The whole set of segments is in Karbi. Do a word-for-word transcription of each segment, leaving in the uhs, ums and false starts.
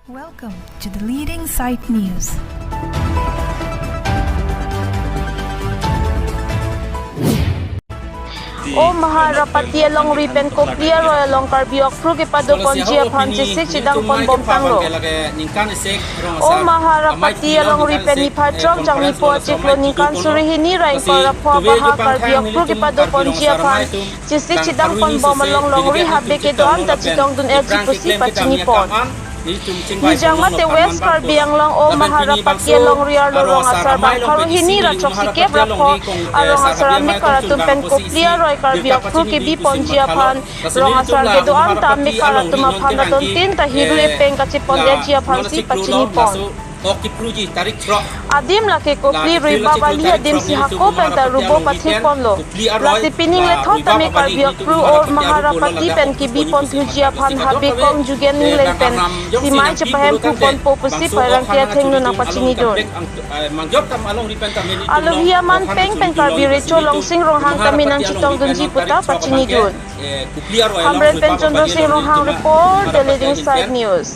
Welcome to the leading site news. O Maharapati alongri pen Kopili aroi along Karbi okpru kepadoponji aphan chesik chidang ponbomtanglo. O Maharapati alongri pen niphai throk Jangmi po achiklo ningkan suri hini ra ingkoi ra pho abaha Karbi okpru kepadoponji aphan chesik chidang ponbom along longri habe kedo-an ta chetongdun-etji pusi pachinipon. Nijang mate West Karbi Anglong o Maharapati alongri arlo rong asar bang pharo hini ra throksi kep ra pho arong asar amekar atum pen Kopili aroi Karbi okpru kebiponji aphan rong asar kedo-an ta amekar atum aphan raton tin ta hiru epeng kachepon-etji aphansi pachinipon. Adim lake Kopili Ruibabali adim si hako pen ta rubo patheponlo. Lasi pining lethot tame Karbi okpru o Maharapati pen kebiponthuji aphan habe kong Jugen Engleng pen simai chepahemphuponpo pusi pherangke athengno nangpachinidun. Alohi aman peng pen Karbi Recho Longsing Ronghang tame nangchetongdunji puta pachinidun. Hamren pen Chandra Sing Ronghang report, The Leading Side News.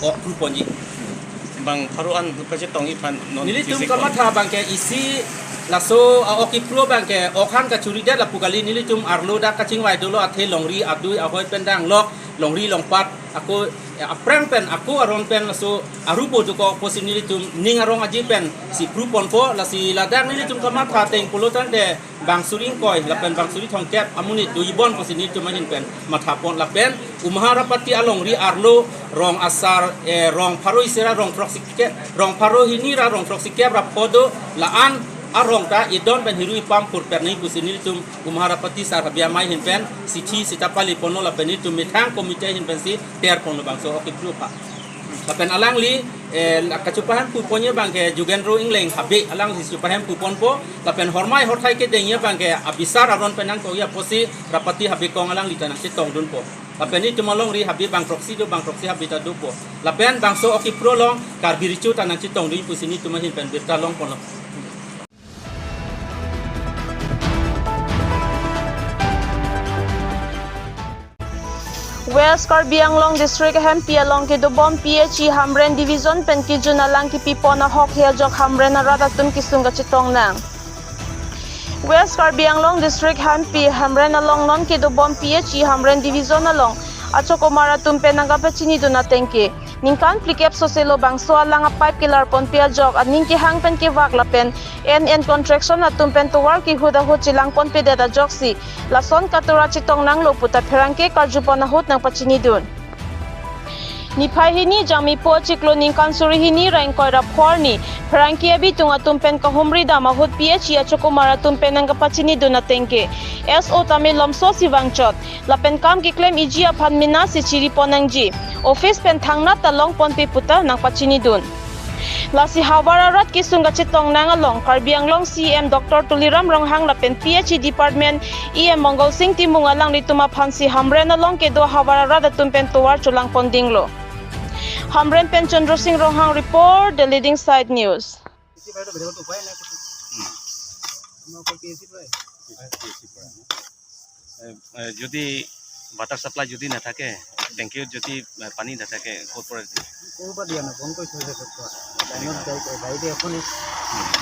Bang pharo an kachetongji aphan non nelitum chesik kamatha abangke isi laso a-ok kepro abangke ok han kachuridet lapu kali, nelitum arlo dak kachingvai dolo, athe longri adui ahoi pen danglok, longri longpat ako, eh, aphrang pen ako aron pen laso arubo dokok pusi nelitum ning arong aji pen si pruponpo. Lasi ladak nelitum kamatha ateng pulo tangte bang suri ingkoi lapen bang suri thomkep amonit do-ibon pusi nelitum ahin pen mathapon lapen o Maharapati alongri arlo rong asar, eh, rong pharo isi ra rong throksi kep, rong pharo hini ra rong throksi kep ra pho do, la-an arong ta idon pen hiru ipam phurpet nangji pusi nelitum o Maharapati sar habe amei ahin pen sithi sita paliponlo lapen nelitum methang committee ahin pensi terponlo bangso ok kepro aphan. Lapen alangli, eh, la kachepahemphuponji abangke Jugendro Engleng habe alangli chepahemphuponpo. Lapen hormai horthai kedengji abangke abisar aron pen nangkokji apotsi Rapati habe kong alangli ta nangchetongdunpo. Lapen nelitum alongri habe bang throksi do, bang throksi habe ta dopo. Lapen bangso ok kepro along Karbi Recho ta nangchetongdun pusi nelitum ahin pen birta longponlo. West Karbi Anglong District hempi along kedobom P H E Hamren Division pen kejun alang kepipon ahokhe ajok Hamren arat atum kesung kachetong nang. West Karbi Anglong District hempi Hamren along non kedobom P H E Hamren Division along achokomar atum pen nangkapachinidun atengke ningkan phlikep soselo bangso alang a-pipe kelarponpe ajok aning kehang pen kevak lapen en en contraction atum pen tovar kehut ahut chelangponpedet ajoksi lason katora chetong nanglo puta pherangke karjupon ahut nangpachinidun. Niphai hini Jangmi po achiklo ningkan suri hini ra ingkoi ra pho arni pherangke abitung atum pen kahumri dam ahut P H E achokomar atum pen nangkapachinidun atengke S O tame lomso si vangchot lapen kam keklem-iji aphan mena si chiripon nangji, office pen thangnat ta longponpe puta nangpachinidun. Lasi havar arat kesung kachetong nang along Karbi Anglong C E M Doctor Tuliram Ronghang lapen P H E Department E M Mongol Sing Timung alanglitum aphansi Hamren along kedo havar arat atum pen tovar cholangpondinglo. Hamren pen Chandra Sing Ronghang report, The Leading Side News. এ, এ, যদি water supply যদি নাথাকে, টেংকিত যদি, এ, পানী নাথাকে, ক'ৰ পৰা দিব? ক'ৰ পৰা দিয়া নাই, বন্ধ কৰি থৈ দিছে চব। লাইনত গাড়ী, গাড়ী দি এখন,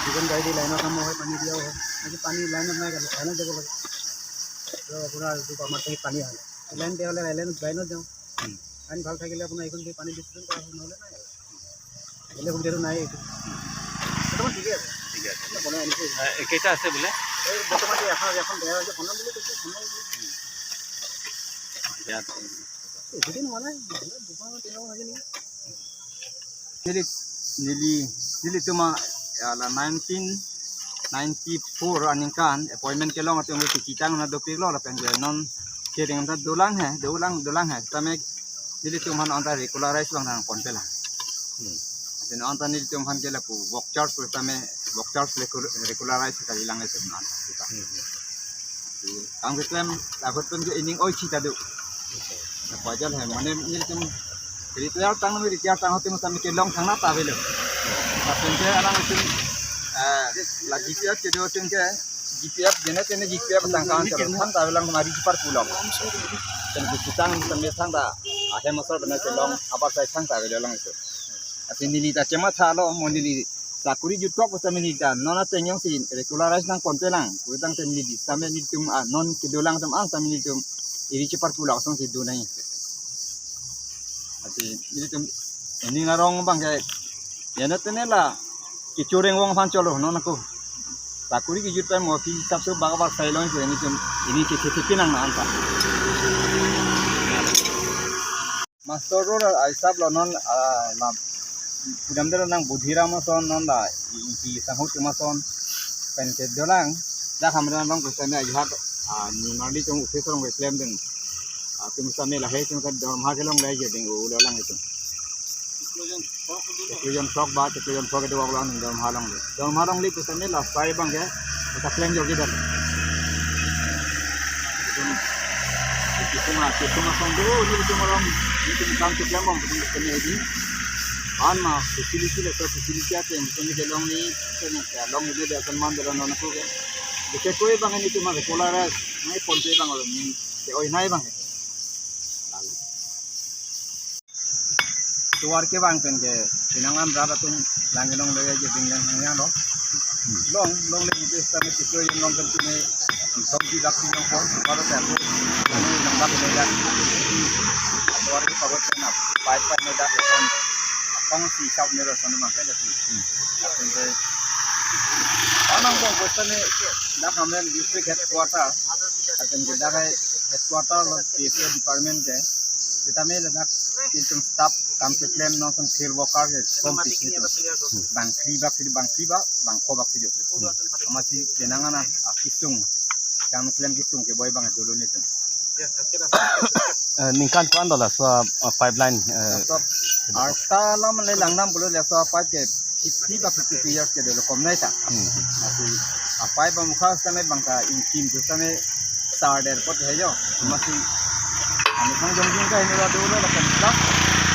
দুখন গাড়ী দি লাইনৰ কাম হয়, পানী দিয়াও হয়। আজি পানী লাইনত নাই, লাইনত যাব লাগে। তো আপোনাৰ এইটো আমাৰ টেংকিত পানী আহে। লাইন বেয়া হ'লে লাইনত, লাইনত যাওঁ। হুম। লাইন ভাল থাকিলে আপোনাৰ এইখন দি পানী ডিষ্ট্ৰিবিউট কৰা হয়, নহ'লে নাই আৰু। বেলেগ সুবিধাটো নাই এইটো। বৰ্তমান ঠিকে আছে। ঠিকে আছে। বনাই আনিছে। এ, কেইটা আছে বোলে? এই বৰ্তমান যে এখন, এখন বেয়া হৈছে, বনাম বুলি কৈছে, বনাম বুলি। ইয়াত এইকেইদিন হোৱা নাই, দুমাহ, তিনিমাহ হৈছে নেকি? Neli, neli, nelitum a, ya la nineteen ninety-four aningkan appointment kelong atum kechitang na dopiklo lapen ke non kering ta dolang he, dolang, dolang he. Tame nelitum aphan anta regularize abang nangponpe lang. Hmm. Lapen anta nelitum aphan ke lapu work charge pu tame work charge le kul-, regularize kalilang le tum anta. Hmm. Kam keklem lagot pen ke ening oi chita do. Acha. Lapu ajat he, mane nelitum retire tang nang retire tang atum tame kelong thangnat ta avelo. Lapen ke alanglitum, eh, la G P F kedo atum ke G P F jene tene G P F tang kan chalo thang ta avelang mari jipar pulang. Pen kechitang tame thang ta ahem asor bena kelong abar sai thang ta avelo alanglitum. Lasi neli ta chemathalo, mo neli sakuri juttok pu sitame neli ta non ateng jongsi regularize nangponpelang pu tangte neli sitame nelitum, ah, non kedolang atum an sitame nelitum iri cheparpulak asonsi do nangji. Lasi nelitum ening arong abangke, ya na tene la kechoreng vong aphan cholo non ako. Sakuri kejut pen mo aphi hisap so bak bak sai longsi nelitum ini kekhe kekhe nang na anta. Master roll a-hisap lo non, ah, ma pudam delo nang Budhiram ason non la i, i, i sangho tum ason pen kedolang. Dak hamra long pu sitame ajahak, ah, ni marli tum office along keklem dun. Ah, tum sitame lahei tum ke dorma kelongle je ding ulo lang itum. Teklo jon throk ba, teklo jon throk kedo lang dorma longle. Dorma longle pu sitame la sai abangke ta klem jogi dan. Kisung a, kisung asong do, nelitum alam, nelitum kam keklem bom, nelitum kene di. An ma facility le, so facility ate, nelitum kelong ni, nelitum kelong ni dia ason man delo non ako ke. Deke koi abang nelitum ma regularize, nai ponpe abang alam ni, ke oi nai abang. Tovar kevang pen ke, penang an rat atum lang kelong le je ding lang hang lo. Long, longle ide sitame sitio yen long pen pine, song di dak pine ko, baru ta ko, ini nang dak pine dak. Tovar ke pawat na, pipe pipe ne dak kon, kong si sab ne ro son ma ke dak. Dak pen ke, anang bong ko sitame, dak kami district headquarter, dak pen ke dak headquarter lo, P C A department ke, sitame ladak nelitum staff kam keklem non ason field worker ke kom pisi tu. Bang kri bak si, bang kri bak, bang ko bak si tu. Amatsi penang an a, ah, kisung. Kam klem kisung ke boi abang dolo nelitum. Eh, ningkan ko-an do laso, ah, pipeline, eh, laso arta alam le lang nam pulo laso pipe ke fifty ba fifty-two years ke dolo kom nai ta. Hmm. Amatsi, ah, pipe amukha sitame bang ta inkim tu sitame sar der pot hai jo. Amatsi, ano sang jong jong ka hini la dolo la kan ta.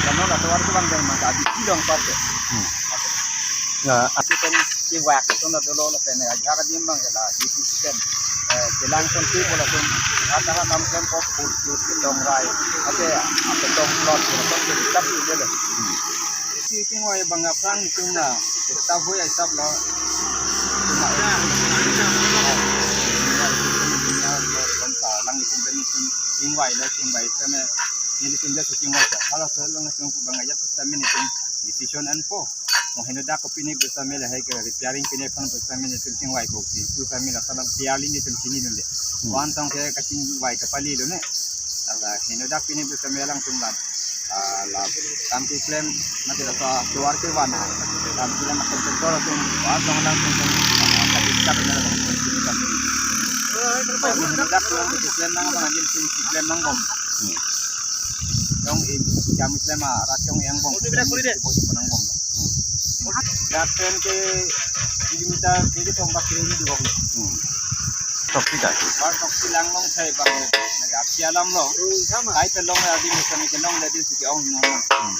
Kano la tovar kevang jang ma ta abisi long pat ke. Hmm. Ya, amatsi pen kevak ason la dolo lapen ajahak adim abang ke la, di si pen, eh, kelang ason ti bola ason, ata ha kam klem ko put put ke dong rai, ate, ate dong plot ke la ason ke hisap si dolo. Si tingvai abang aphrang itum na, kita hui hisap lo. Itum na, ya, ya, ya, ya, ya, ya, ya, ya, lang itum pen itum tingvai lo, tingvai sitame, nelitum le tingvai sa. Hala so long itum abang ajat sitame nelitum decision an po. Mo heno dak ko pine pu sitame lahei ke repairing pine aphan pu sitame nelitum tingvai ko si pu sitame la salam tiali nelitum chinidunde. Hmm. Wan tong ke kachingvai kapali done. Ala heno dak pine pu sitame alangtum la, ah, la kam keklem mate laso tovar kevang a, kam keklem a contractor atum, wan tong alangtum, ah, kachingvai na la tum chinidunde. Heno dak pu keklem nang abang nelitum keklem nangbom. Hmm. Jong i kam klem a rat jong yang bom. Bodi ko nangbom. Dak pen ke kilometer ke tong bak kiri dua. Hmm. Tok tidak? Bar tok silang long sai bang. Naga api alam lo. Kai pe long ya di musim ke long le di si ke ong no. Hmm.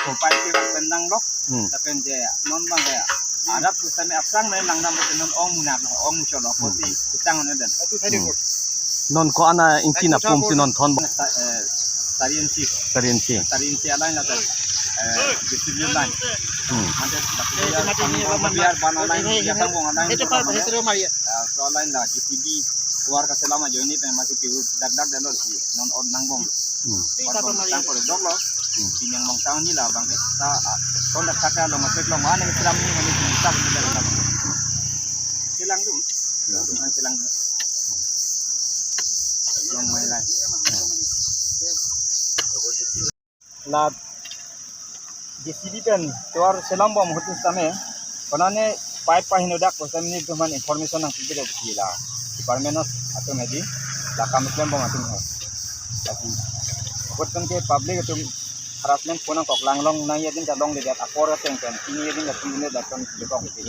Ko pai ke bak pen nang lo. Hmm. Lapen je non bang ya. Arap tu sami apsang na nang nam tu non ong munak, ong muchol, hmm, kosi kitang na dan. Hmm. Non ko-an a ingti na pum si non thon ba? Sa-, eh, sari inchi. Sari inchi. Sari inchi a line la ta, eh, distribution line. Hmm. Mate, biar, biar ban a line, biar tangbong a line. Itu Pak, itu Maria. Ah, so line la, G C B, tovar kaselam ajoine pen amatsi piu dak dak dalo si, non on nangbom. Hmm. Ot bom tang kore dok lo. Hmm. Pinyang bong tang ni la bang ke. Ta, ah, kon dak kata lo masuk lo mana ke selam ni mana kita benar dalam. Selang tu. Selang tu. Selang tu. Long mai lai. La J C B pen tovar selam bom ahut sitame, konane pipe pahenodak pu sitame nelitum aphan information nangpipe si la department atum hedi la kam klem bom atum hai. Tapi ahut pen ke public atum harassment pu nangkok, langlong nangji adim ta longledet, apor ateng pen pini adim ta pini adim ta kon lekok si.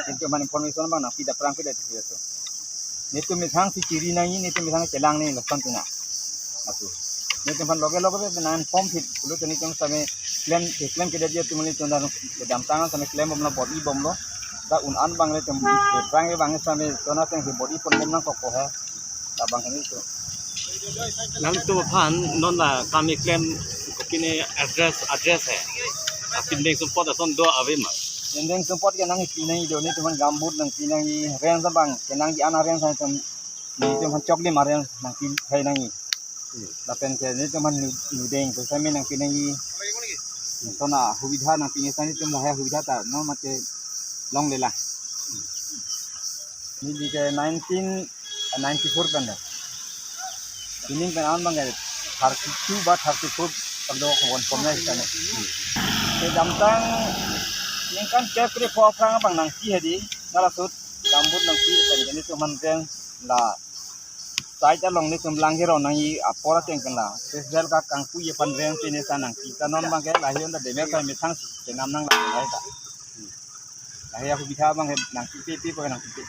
Nelitum aphan information abang nangpi dak prang pi dak si tu. Nelitum methang si chiri nangji, nelitum methang chelang nangji lason tu na. Atu. Nelitum aphan loge loge pen nang form phit pulo tu nelitum sitame klem, klem kedet atum nelitum dan kedamtang sitame klem bomlo, bor-i bomlo. Dak un an abang nelitum prang abang sitame sona seng si bor-i pon bom nangkok ko he. Labang ini tu. Nangtum aphan non la kam keklem kopine address, address he? Apindeng sumpot ason do ave ma? Pindeng sumpot kenangpi nangji do, netum aphan gambut nangpi nangji, range abang kenangji, an range nangtum, netum aphan choklim range nangpi hai nangji. Lapen ke netum aphan nu-, nudeng pusitame nangpi nangji. Sona hubidha nangpi nangji, netum lahai hubidha ta no mate longle la. Neli ke nineteen ninety-four pen da. Pining pen an abang ke thirty-two ba thirty-four pen do ko won kom nai sitame. Kedamtang ningkan kep kre pho aphrang abang nangpi hedi, nala sut gambut nangpi pen ke netum aphan range la side along netum lang hero nangji apor ateng pen la. Sesel ka kangpui aphan range pine sa nangpi ta, non abang ke lahai on ta demer sa methang si kenam nang la hai ta. Lahai hubidha abang ke nangpi pe pe ko nangpi pe.